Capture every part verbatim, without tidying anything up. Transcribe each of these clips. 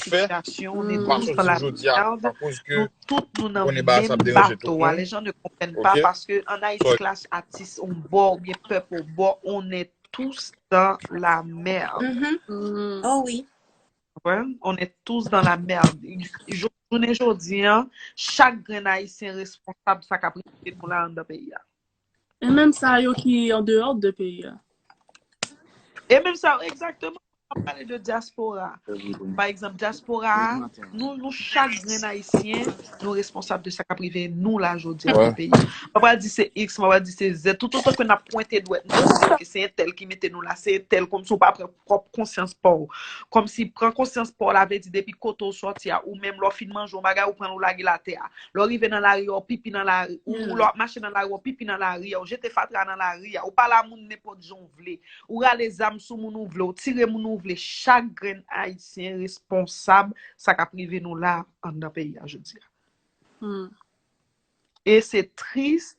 fè, sitiyasyon, nou pa soti jodi a akoz ke nou tout nou nan menm bato a. Les gens ne comprennent pas, paske an Ayiti, klas atis on bò oubyen pèp on bò, on est tous dans la merde. Oh wi. Konprann? On est tous dans la merde. Jounen jodi an, chak grenn Ayisyen responsab sa k ap rive nou la anndan peyi a. E menm sa yo ki an deyò de peyi a. E menm sa, egzakteman. Ap pale de dyaspora. Pa egzanp, dyaspora a, nou, nou chak grenn Ayisyen, nou responsab de sa k ap rive nou la jodi a nan peyi. Mwen pa di se X, mwen pa di se Z. Toutotan ke n ap pwente dwèt nou, se ke se entèl ki mete nou la, se entèl, kòmsi w pa pran pwòp konsyans pa w. Kòmsi pran konsyans pa w la vle di depi kote w sòti a, ou menm lè w fin manje yon bagay, ou pran l ou lage l atè a. Lè w rive nan lari a, w pipi nan lari, ou lè w ap mache nan lari a, w pipi nan lari a, w jete fatra nan lari a, ou pale a moun nenpòt jan w vle. Ou rale zam sou moun ou vle, ou tire moun ou vle, chak grenn Ayisyen responsab sa k ap rive nou la anndan peyi a jodi a. E se tris,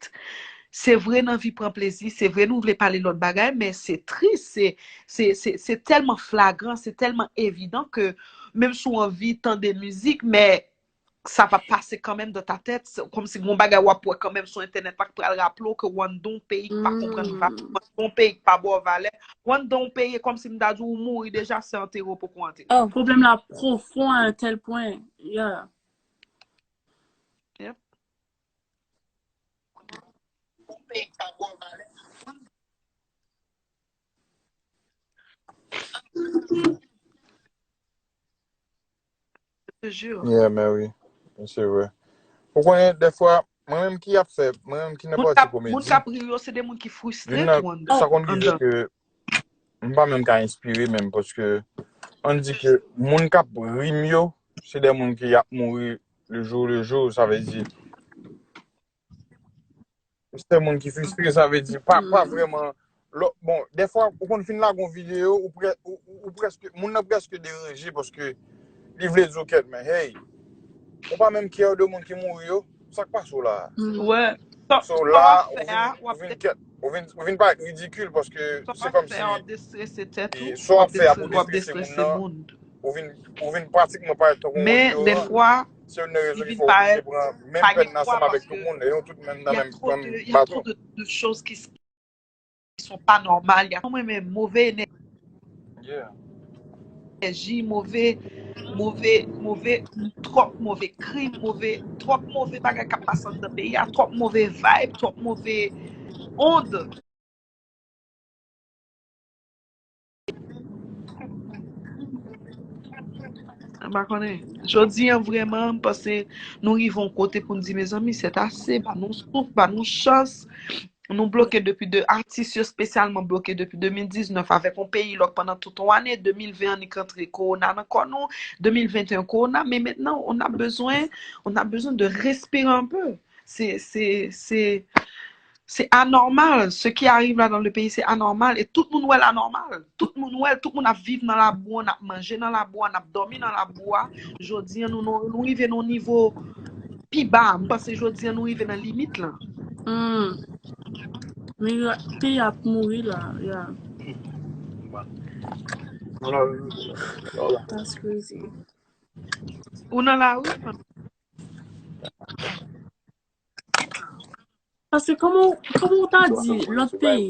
se vre n anvi pran plezi, se vre nou vle pale lòt bagay, men se tris, se se se se tèlman flagran, se tèlman evidan ke menm si w anvi tande mizik, men sa va pase kanmenm dans ta tête, kòmsi gon bagay w ap wè kanmenm sou entènèt la k pral raple w ke w anndan yon peyi k pa konprann valè, w anndan yon peyi k pa ba w valè, w anndan yon peyi e kòmsi m ta di w ou mouri deja, se antere w poko antere. Pwoblèm la pwofon à un tel point. Yeah. Yep. Yeah, men wi. Se vre. Ou konnen, dèfwa, mwen menm ki ap fè, mwen menm ki nan pati komedi. Moun k ap ri yo, se de moun ki fristre tou anndan. Sa konn rive ke m pa menm ka enspire menm, paske ann di ke moun k ap ri m yo, se de moun ki ap mouri le jour le jour, sa vle di. Se moun ki fristre, sa vle di pa, pa vrèman. Bon, dèfwa, ou konn fin lage yon videyo, ou, prè, ou, ou, ou prèske, moun nan prèske deranje paske li vle di w kèt, men hey, ou pa menm care de moun ki mouri yo, sa k pase w la a? So la, ou vin, ou vin kèt, ou vin, ou vin parèt ridikil paske se kòmsi sa w ap fè a pou destrese moun nan, ou vin, ou vin pratikman parèt tankou yon idoran. Se youn nan rezon ki fè w oblije pran menm pèn nan ansanm avèk tout moun, e nou tout menm nan menm, menm bato. Qui sont pas normales. Y a mwen menm move enèji, move, move, move, twòp move krim, move, twòp move bagay k ap pase anndan peyi a, twòp move vibe, twòp move ond. M pa konnen. Jodi an vrèman, m panse nou rive yon kote pou n di, mezanmi, c'est assez, ba nou souf, ba nou chans. Nou bloke depi de, atis yo espesyalman bloke depi de mil diznèf avèk yon peyi lòk pandan tout yon ane, de mil ven annik rantre kowona nan kò nou, de mil venteyen kowona, men mentnan, on a besoin, on a besoin de respirer un peu. Se, se, se, se anòmal. Ce qui arrive là dans le pays, c'est anormal. E tout moun wè l anòmal. Tout moun wè l, tout moun ap viv nan labou an, n ap manje nan labou an, n ap dòmi nan labou a. Jodi an, nou, nou, nou rive nan yon nivo pi ba. M panse jodi an, nou rive nan limit lan. Hmm. Men yo, peyi ap mouri la, yeah. That's crazy. Ou nan lari? Paske kòman, kòman w ta di lòt peyi,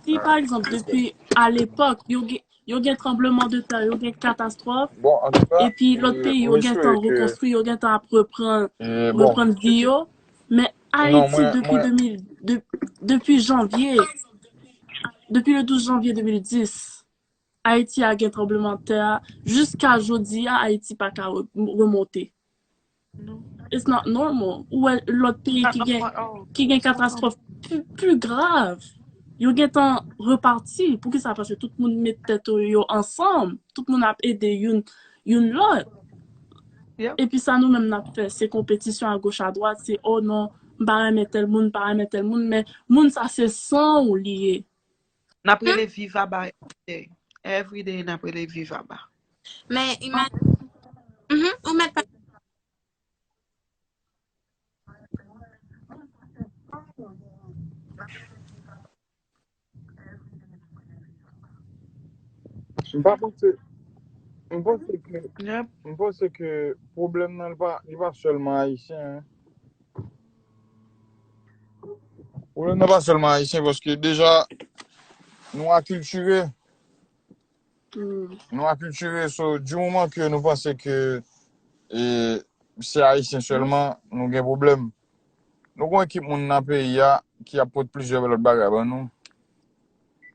si pa egzanp depi alepòk yo gen, yo gen tranblemanntè, yo gen katastwòf, epi lòt peyi yo gentan rekonstwi, yo gentan ap reprann, reprann vi yo, men Ayiti depi de mil, de, depi janvye, depi le douz janvye de mil dis, Ayiti a gen tranblemanntè a, jiska jodi a Ayiti pa ka re, remonte. It's not normal. Ou wè lòt peyi ki gen, ki gen katastwòf pi, pi grav, yo gentan repati. Poukisa? Paske tout moun met tèt yo ansanm, tout moun ap ede youn, youn lòt. Epi sa nou menm n ap fè, se konpetisyon agoch adwat, se oh non, m pa renmen tèl moun, m pa renmen tèl moun, men moun sa se san w li ye. N ap rele viva ba everyday. Everyday n ap rele viva ba. Men imajine, mhm, ou mèt pa. M pa panse. M panse ke, Yep. M panse ke pwoblèm nan, li pa, li pa sèlman ayisyen, hein. Pwoblèm nan pa sèlman ayisyen, paske deja, nou akiltire. Mm. Nou akiltire, so, di moman ke nou panse ke e, se ayisyen sèlman, nou gen pwoblèm. Nou gen ekip moun nan peyi a ki ap pote plizyè lòt bagay ban nou.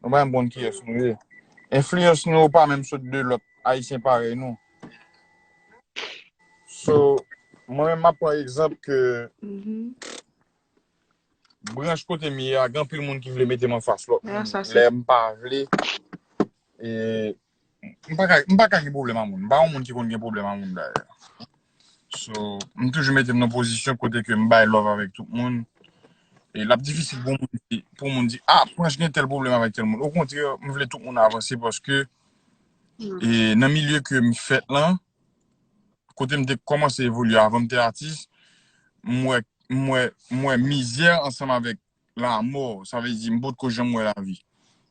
Nou pa menm konn kiyès nou ye. Enfliyans nou pa menm sot de lòt ayisyen parèy nou. So, mwen menm, m ap pran egzanp ke Mhm. branch kote m ye a, gen anpil moun ki vle mete m anfas lòt Ah, moun. sa se Lè m pa vle, e, m pa ka, m pa ka gen pwoblèm a moun. M pa yon moun ki konn gen pwoblèm a moun, dayè. So, m toujou mete m nan pozisyon kote ke m bay love avèk tout moun. E l ap difisil pou moun di, pou moun di, ah, Pranch gen tèl pwoblèm avèk tèl moun. Okontrè, m vle tout moun avanse paske, Mm. e, nan milye ke m fèt lan, kote m te kòmanse evolye avan m te atis, m wè, m wè, m wè mizè ansanm avèk lanmò. Sa vle di, m potko janm wè lavi.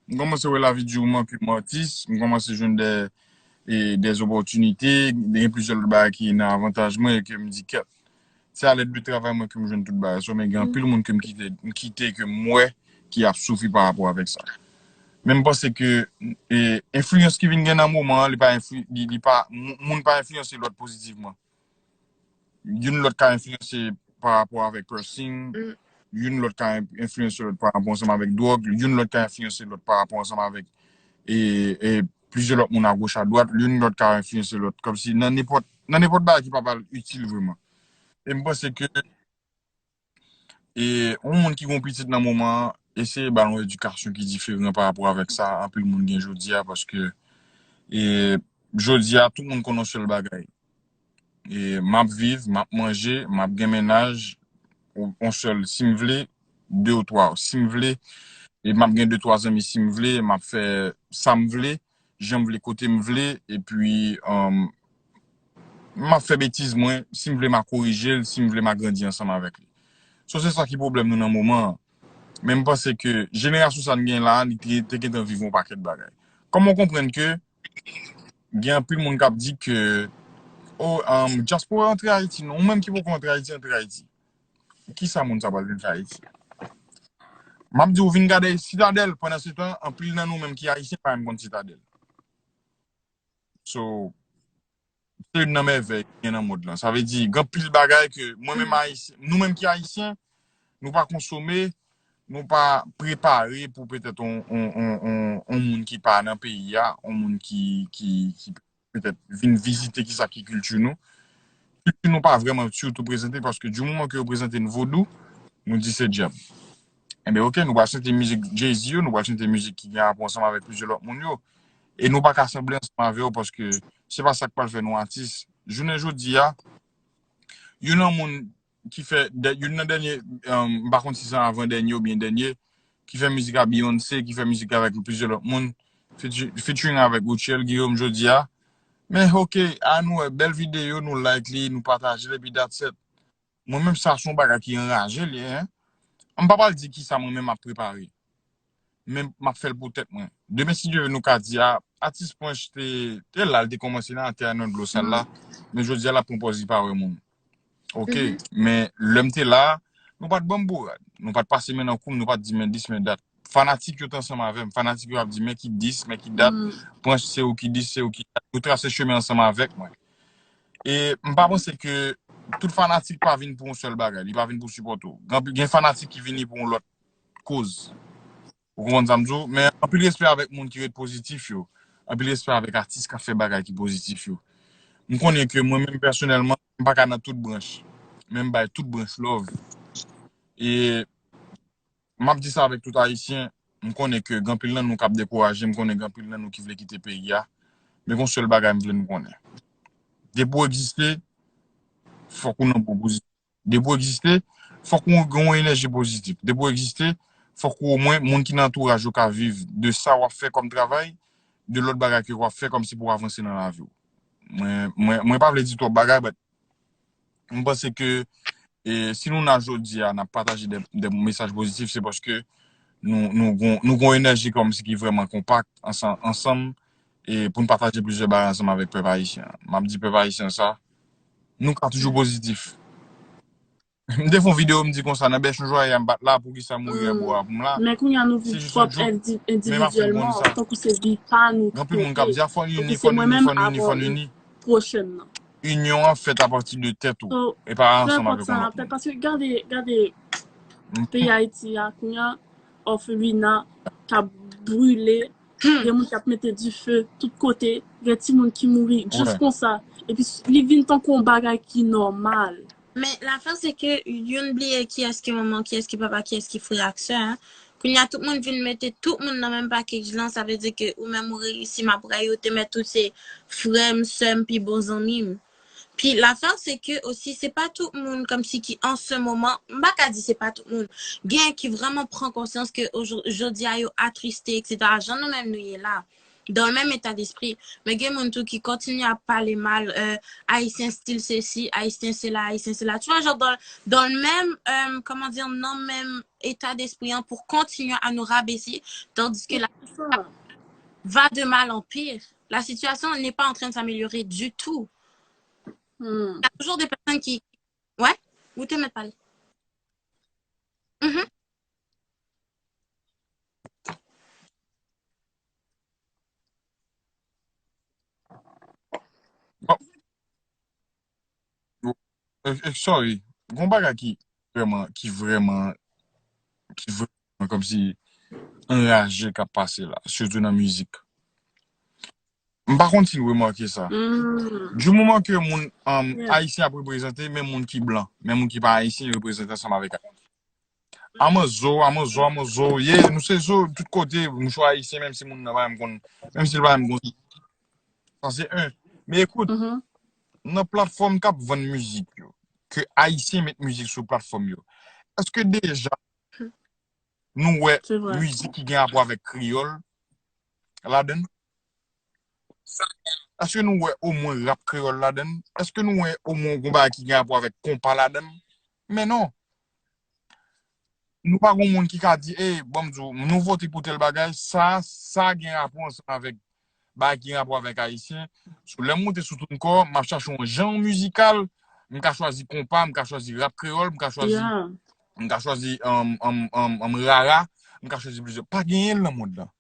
M kòmanse wè lavi di moman ke m atis, m kòmanse jwenn de, e, de opòtinite, gen plizyè lòt bagay ki nan avantaj mwen e ke m di, kèt, se a lèd de travay mwen ke m jwenn tout bagay. So, men gen anpil moun ke m kite, m kite ke m wè ki ap soufri pa rapò avèk sa. Men m panse ke, e, enfliyans ki vin gen nan moman an, li pa enfli, li, li pa, moun pa enfliyanse lòt pozitivman. Youn lòt ka enfliyanse pa rapò avèk piercing, Mm. youn lòt ka enfliyanse lòt pa rapò ansanm avèk dwòg, youn lòt ka enfliyanse lòt pa rapò ansanm avèk, e, e, plizyè lòt moun agoch adwat, youn lòt ka enfliyanse lòt. Kòmsi nan nenpòt, nan nenpòt bagay ki pa pral itil vrèman. E m panse ke, e, yon moun ki gen pitit nan moman an, eseye ba l yon edikasyon ki diferan pa rapò avèk sa anpil moun gen jodi a, paske, e, jodi a, tout moun konn yon sèl bagay. E, m ap viv, m ap manje, m ap gen mennaj, yon, yon sèl, si m vle, de ou twa, si m vle, e m ap gen de twa zanmi si m vle, m ap fè sa m vle, jan m vle, kote m vle, epi, um, m ap fè betiz mwen, si m vle m a korije l, si m vle m a grandi ansanm avèk li. So se sa ki pwoblèm nou nan moman an. Men m panse ke jenerasyon sa n gen la, li te, te gentan viv yon pakèt bagay. Kòman w konprann ke gen anpil moun k ap di ke, oh, um, dyaspora antre Ayiti, non, ou menm ki poko antre Ayiti, antre Ayiti. Kisa moun sa pral vin fè Ayiti? M ap di w vin gade Sitadèl, pandan se tan, anpil nan nou menm ki ayisyen pa menm konn Sitadèl. So, se youn nan mèvèy ki gen nan mond lan. Sa vle di, gen anpil bagay ke mwen menm ayisyen, nou menm ki ayisyen, nou pa konsome, nou pa prepare pou petèt on, on, on, on, on moun ki pa nan peyi a, on moun ki, ki, ki petèt vin vizite kisa ki kilti nou. Kilti nou pa vrèman sitou prezante paske di moman ke yo prezante n vodou, nou di se dyab. Enben, oke, nou pral chante mizik Jay-Z yo, nou pral chante mizik ki gen rapò ansanm avèk plizyè lòt moun yo. E nou pa ka sanble ansanm avè yo paske se pa sa k pral fè nou atis. Jounen jodi a, youn nan moun ki fè, dè- youn nan dènye, um, m pa konn si se avan dènye oubyen dènye, ki fè mizik a Beyoncé, ki fè mizik avèk plizyè lòt moun, featu- featuring avèk Rutshelle Guillaume jodi a. Men oke, a nou wè, bèl videyo, nou like li, nou pataje l, epi that's it. Mwen menm sa se yon bagay ki anraje li, hein. M pa pral di kisa mwen menm m ap prepare. Men m ap fè l pou tèt mwen. Demen, si Dye vle, nou ka di, a, atis Pranch te, te la, l te kòmanse nan atè a nan dlo sal la. Men jodi a, l ap pran pòz li pa wè moun. Oke, men lè m te la, nou pa t ban m bourad. Nou pa t pase men nan kou m, nou pa t di men dis, men dat. Fanatik yo t ansanm avè m. Fanatik yo ap di men ki dis, men ki dat. Pranch se ou ki dis, se ou ki dat. Yo trase chemen ansanm avèk mwen. E m pa panse ke tout fanatik pa vin pou yon sèl bagay. Li pa vin pou sipòte w. Gen, gen fanatik ki vini pou yon lòt koz. Ou konprann sa m di w? Men anpil respè avèk moun ki ret pozitif yo. Anpil respè avèk atis k ap fè bagay ki pozitif yo. M konnen ke mwen menm pèsonèlman, m pa ka nan tout branch. Men m bay tout branch love. E m ap di sa avèk tout ayisyen, m konnen ke gen anpil nan nou k ap dekouraje, m konnen gen anpil nan nou ki vle kite peyi a. Men gen yon sèl bagay m vle nou konnen. Depi w egziste, fòk ou nan bon pozisyon. Depi w egziste, fòk ou gen yon enèji pozitif. Depi w egziste, fòk ou omwen, moun ki nan antouraj ou ka viv de sa w ap fè kòm travay, de lòt bagay ke w ap fè kòmsi pou w avanse nan lavi w. Mwen, mwen, mwen pa vle di twòp bagay, but m panse ke, e, si nou la jodi a, n ap pataje de, de mesaj pozitif, se paske nou, nou gon, nou gon enèji kòmsi ki vrèman konpak ansan-, ansanm, e pou n pataje plizyè bagay ansanm avèk pèp ayisyen an. M ap di pèp ayisyen sa, nou ka toujou pozitif. M te fè yon videyo, m di konsa, nan bèch yon jwaye a, m pa t la, poukisa m mouri anba a pou m la? Men kounye a nou viv twòp endividyèlman, tankou se vi pa nou. Gen anpil moun k ap di, a, fò n ini, fò n ini, fò n ini, fò n ini. Pwochèn nan. Inyon an fèt apati de tèt ou, e pa ansanm avèk yon lòt moun. Paske gade, gade peyi Ayiti a, kounye a, òfelina k ap brile, gen moun k ap mete dife tout kote, gen timoun ki mouri jis konsa. Epi li vin tankou yon bagay ki nòmal. Men lafè se ke youn bliye kiyès ki manman, kiyès ki papa, kiyès ki frè ak sè. Kounye a tout moun vin mete tout moun nan menm pakej lan, sa vle di ke ou menm ou reyisi, m ap rayi w, te mèt ou se frè m, sè m, pi bon zanmi m. Pi lafè se ke osi se pa tout moun kòmsi ki an se moman, m pa ka di se pa tout moun. Gen ki vrèman pran konsyans ke jodi a yo atriste, et cetera. Jan nou menm nou ye la. Dans le même état d'esprit. Men gen moun tou ki kontinye ap pale mal, euh, Haïtien style ceci, Haïtien cela, Haïtien cela. Tu vois, genre dans, dans le même, euh, comment dire, dans le même état d'esprit, hein, pour continuer à nous rabaisser, tandis que la va de mal en pire. La situation n'est pas en train de s'améliorer du tout. Il y a toujours des personnes qui... Ouais, ou te mèt pale. Mhm. Bon. Eh, eh, sorry. Gon bagay ki vrèman, ki vrèman, ki vrèman kòmsi anraje k ap pase la, sitou nan mizik. M pa konn si n remake sa. Du moman ke moun um, ayisyen ap reprezante, men moun ki blan, men moun ki pa ayisyen reprezante ansanm avèk Amazo, Amazo, Amazo, ye, nou se zo tout kote, mouchwa ayisyen, menm si moun nan pa menm konn, menm si l pa menm konn. Sa se en. Men ekout, nan platfòm k ap vann mizik yo, ke ayisyen met mizik sou platfòm yo, èske deja nou wè mizik ki gen rapò avèk kreyòl ladan l? Èske nou wè omwen rap kreyòl ladan l? Èske nou wè omwen yon bagay ki gen rapò avèk konpa ladan l? Men non. Nou pa gon moun ki ka di, ey, ban m di w, nou vote pou tèl bagay, sa, sa gen rapò ansanm avèk bagay ki gen rapò avèk ayisyen. So, lè m moute sou TuneCore, m ap chache yon jan mizikal, m ka chwazi konpa, m ka chwazi rap kreyòl, m ka chwazi, m ka chwazi um, um, um, um, rara, m ka chwazi plizyè. Pa genyen l nan mond lan.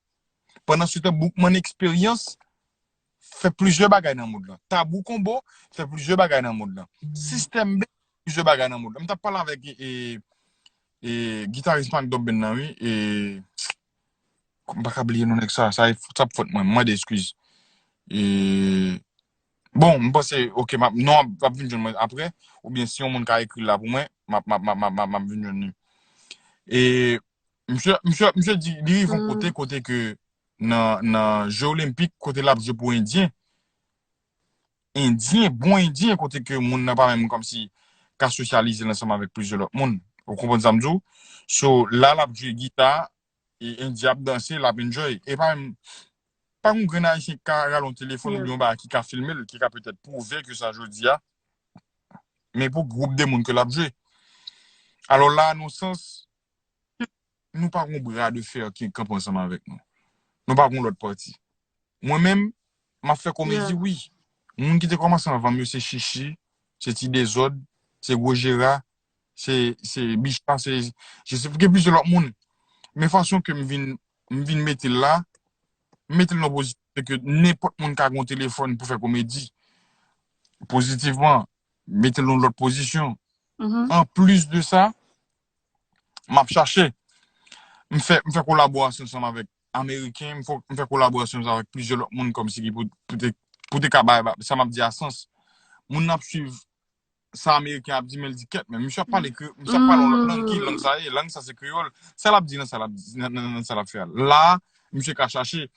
Pandan se tan, Boukman Eksperyans fè plizyè bagay nan mond lan. Tabou Konbo fè plizyè bagay nan mond lan. Sistèm B plizyè bagay nan mond lan. M t ap pale avèk e, e, e, gitaris Mac Dub Band nan, wi. E, m pa ka bliye non nèg sa. Sa, sa ap fòt mwen. M mande eskiz. E, bon, m panse, ok, m ap, non, ap, ap vin jwenn mwen apre. Oubyen si yon moun ka ekri l la pou mwen, m ap, m ap, m ap, m ap, m ap, m ap vin jwenn li. E, Misye, misye, misye di, li rive yon kote, kote ke nan, nan je olenpik, kote l ap jwe pou Endyen. Endyen, bon Endyen, kote ke moun nan pa menm kòmsi ka sosyalize l ansanm avèk plizyè lòt moun. Ou konprann sa m di w? So, la l ap jwe gita, e Endyen ap danse, l ap enjoy. E pa menm, pa yon grenn ayisyen ki ka rale yon telefòn oubyen yon bagay ki ka filme l, ki ka petèt pwouve ke sa jodi a. Men pou gwoup de moun ke l ap jwe. Alò la, nan sans, nou pa gon bra de fè ki kanpe ansanm avèk nou. Nou pa gon lòt pati. Mwen menm, m ap fè komedi, wi. Moun ki te kòmanse anvan m yo, se Chichi, se Ti Dezòd, se Gwo Jera, se, se Bicha, se, je sais, gen plizyè lòt moun. Men fason ke m vin, m vin mete l la, m mete l nan pozitif, se ke nenpòt moun ka gen yon telefòn pou fè komedi. Pozitivman, mete l nan lòt pozisyon. Anplis de sa, m ap chache. M fè, m fè kolaborasyon ansanm avèk Ameriken, m fè, m fè kolaborasyon ansanm avèk plizyè lòt moun kòmsi ki pou, pou te, pou te ka bay, bay sa m ap di a sans. Moun nan ap swiv sa Ameriken ap di, men l di kèt, men misye ap pale kre-, misye ap pale yon lòt lang, ki lang sa ye? Lang sa se kreyòl. Sa l ap di nan sa l ap di, nan, nan, nan sa l ap fè a. La, misye ka chache.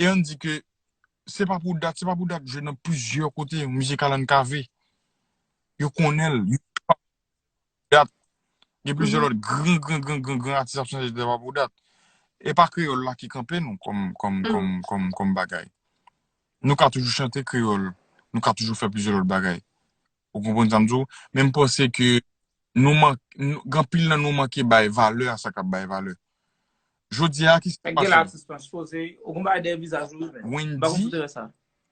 E ann di ke se pa pou dat, se pa pou dat jwe nan plizyè kote, mizikal an kave. Yo konnen l. Yo dat. Gen plizyè lòt gran, gran, gran, gran, gran atis ap chanje de pa pou dat. E pa kreyòl la ki kanpe nou kòm, kòm, kòm, kòm, kòm bagay. Nou ka toujou chante kreyòl. Nou ka toujou fè plizyè lòt bagay. Ou konprann sa m di w? Men m panse ke nou man-, nou, gen anpil nan nou manke bay valè a sa k ap bay valè. Jodi a, ki sa k pase? Ou gen bagay dèyè vizaj ou, wi, men m pa konn si w te wè sa.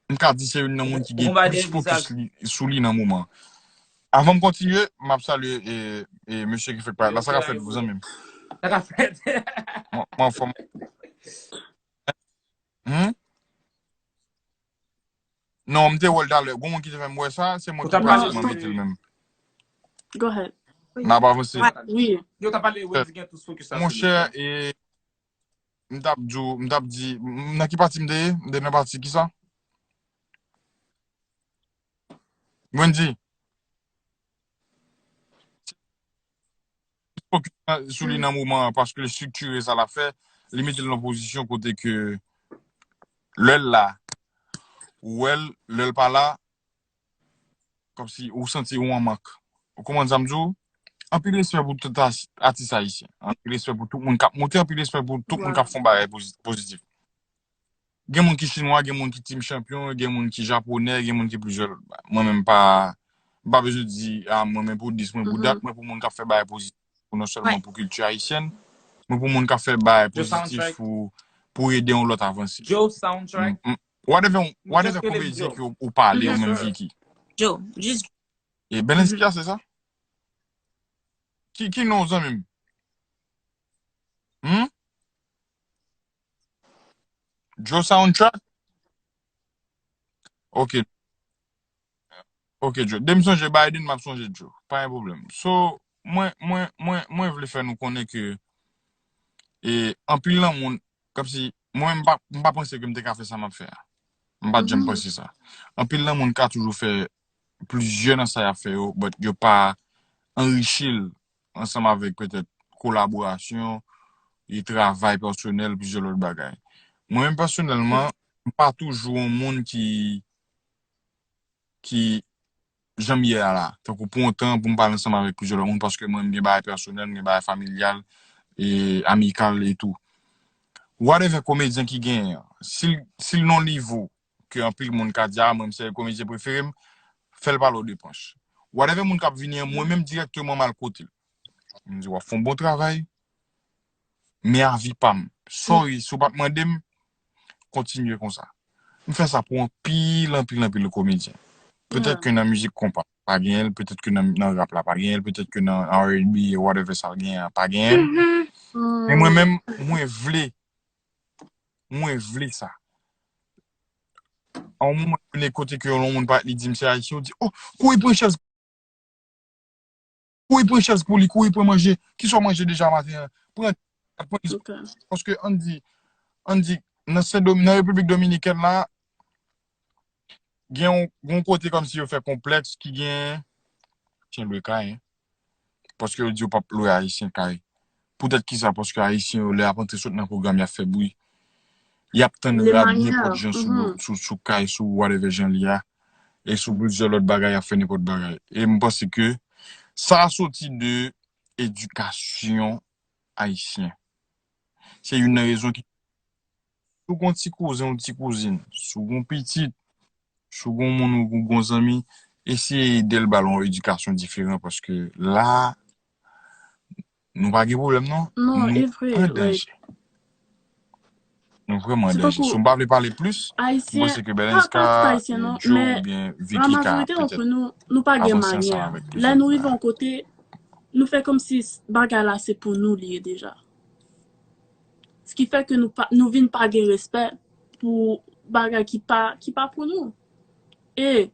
M ka di se youn nan moun ki gen plis fokis sou li nan moman. Avan m kontinye, m ap salye e, e mesye ki fèk parèt la. Sa ka fèt, zanmi m? Sa ka fèt. Mwen anfòm. Hmm? Non, m te wè l talè. Gon moun ki te fè m wè sa, se mwen ki pase mwen mete l menm. Go ahead. N ap avanse. Wi. Yo ta pale Wendy gen tout fokis la. Monchè, e, m t ap di w, m t ap di, m, nan ki pati m te ye? M te nan pati ki sa? Wendy. Fokis sou li nan moman an, paske l estrikture sa l ap fè, li mete l nan pozisyon kote ke lè l la, ou wè l, lè l pa la, kòmsi ou santi ou an mank. Ou konprann sa m di w? Anpil respè pou tout as- atis ayisyen. Anpil respè pou tout moun k ap monte, anpil respè pou tout moun k ap fè yon bagay pozi- pozitif. Gen moun ki chinwa, gen moun ki Team Champion, gen moun ki japonè, gen moun ki plizyè lòt bagay. Mwen menm pa, m pa bezwen di, a, mwen menm pou dis, mwen pou dat, mwen pou moun k ap fè bagay pozitif, pou non sèlman pou kilti ayisyèn, mwen pou moun k ap fè bagay pozitif pou, pou ede yon lòt avanse. Joe Soundtrack. M- m- Whatever, whatever komedyen ki ou, ou pale, ou menm Vicky. Joe, just E Belen Skia, se sa? Ki, ki non, zanmi m? Hmm? Joe Soundtrack? Ok. Ok, Joe. Depi m sonje Biden, m ap sonje Joe. Pa gen pwoblèm. So, mwen, mwen, mwen, mwen vle fè nou konnen ke, e, anpil nan moun, kòmsi, mwen, m pa, m pa panse ke m te ka fè sa m ap fè a. M pa t janm panse sa. Anpil nan moun ka toujou fè plizyè nan sa y ap fè yo, but yo pa anrichi l ansanm avèk petèt kolaborasyon e travay pèsonèl, plizyè lòt bagay. Mwen menm pèsonèlman, m pa toujou yon moun ki, ki jan m ye a la. Tankou pran yon tan pou m pale ansanm avèk plizyè lòt moun, paske mwen, m gen bagay pèsonèl, m gen bagay familyal, e amikal e tou. Whatever komedyen ki genyen an, si l, si l nan nivo ke anpil moun ka di, a, mwen, se komedyen prefere m, fè l pale w de panch. Whatever moun k ap vini an, mwen menm dirèkteman m al kote l. M di, w ap fè yon bon travay, men avi pa m. Sorry, si w pa t mande m, kontinye konsa. M fè sa pou anpil, anpil, anpil komedyen. Petèt ke nan mizik konpa, pa genyen l, petèt ke nan, nan rap la, pa genyen l, petèt ke nan R and B, whatever sa l genyen an, pa genyen l. Men mwen menm, mwen vle, mwen vle sa. A yon moman done, kote ke yon moun pa li di m se ayisyen, ou di, oh, kouri pran chèz, kouri pran chèz pou li, kouri pran manje. Kisa w manje deja maten an? Pran, pran. Paske ann di, ann di, nan Sen Domi-, nan Repiblik Dominikèn la, gen yon, yon kote kòmsi yo fè konplèks ki gen, tyen lwe kay, hein. Paske yo di yo p ap lwe ayisyen kay. Poutèt kisa? Paske ayisyen yo, lè y ap antre sot nan pwogram, y ap fè bri. Y ap tann rad nenpòt jan sou, sou, sou kay, sou whatever jan li a. E sou plizyè lòt bagay, y ap fè nenpòt bagay. E m panse ke sa a soti de edikasyon ayisyen. Se youn nan rezon ki Si w gon ti kouzen ou ti kouzin, si w gon pitit, si w gon moun ou gon zanmi, eseye ede l ba l yon edikasyon diferan paske la, nou pa gen pwoblèm non. Non, e vre, like, nou an danje. Nou vrèman an danje. So m pa vle pale plis. M panse ke Belenska, Joe oubyen Vicky ka petèt avanse ansanm avèk nou. Lè nou rive yon kote, nou fè kòmsi bagay la se pou nou li ye deja. Sa ki fè ke nou pa, nou vin pa gen respè pou bagay ki pa, ki pa pou nou. E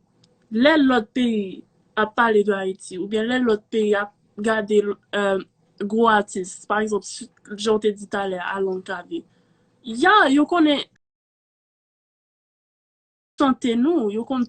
lè lòt peyi ap pale de Ayiti, oubyen lè lòt peyi ap gade, euh, gwo atis, pa egzanp, si, jan w te di talè a, Alon Cavé, ya, yo konnen chante nou, yo konn